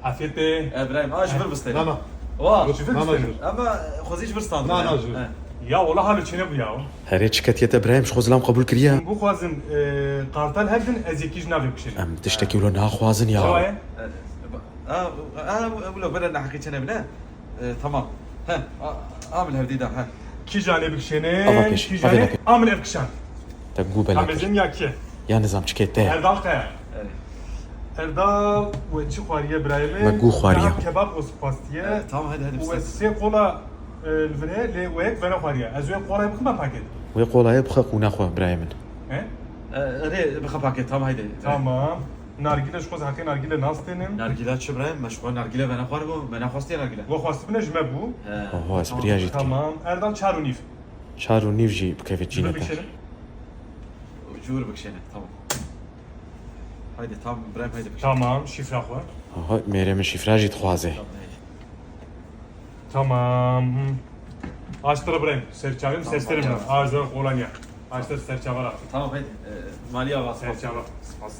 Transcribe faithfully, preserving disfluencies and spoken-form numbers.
Afiyet be. E, Brahim, a ji vir bistêne. Na na. Wa. Ji vir Na, na, bistêne. ji vir. Ama xwezî ji vir stand. Na, na, ji vir. Ya wala halo çêne bûya o. Herê çi ketiyete Brahim, ji xwe zilam qebûl kiriye. Bixwazim e, qartal hevdin ez yekî ji navê bikişênim. Em tiştekî wilo naxwazin Çawa ya. ye? A, a, a, wilo bere neheqî çêne bine. E, tamam. He, a, a min hevdî da, he. Kîjanê Ava bikişêne, pêş, kîjanê. avê pêş. A min ev kişan. Te gû belek. Amezin ya kî? Ya nizam çi kete. Erdal Kaya. Evet. Erdal we çi xwariye birayê min? Me gû xwariye. Kebab o spastiye. E, tamam, hadi, hadi, We bistêne. sê qola e, li vir heye, lê we yek vene xwariye. Ez wê qolay bixim paket. Wê qolayê bixe qûna xwe birayê min. He? E, erê, bixe paket, tamam, haydi. Tamam. Nargile ji xwe heqê nargile nastênim. Nargile çi Brahim? Me ji xwe nargile vene xwar bû, me nexwastiye nargile. We xwestibine ji me bû. He. Oho, ez biriya jî dikim. Tamam. Erdal çar û nîv. Çar û nîv jî bikeve Ji vir cîneke. bikişênim. Ji vir bikişêne, tamam. Haydi, tamam, Brahim, haydi bikişêne. Tamam, şifra xwe. Aha, mêrê min şifra jî dixwaze. Tamam, haydi. Tamam. Hı. Aştır Brahim. Serçavim, Tamam, seslerim. tamam. Aştır kolonya. Aştır serçava. Tamam, haydi. E, maliye avaz. Serçava. Spas.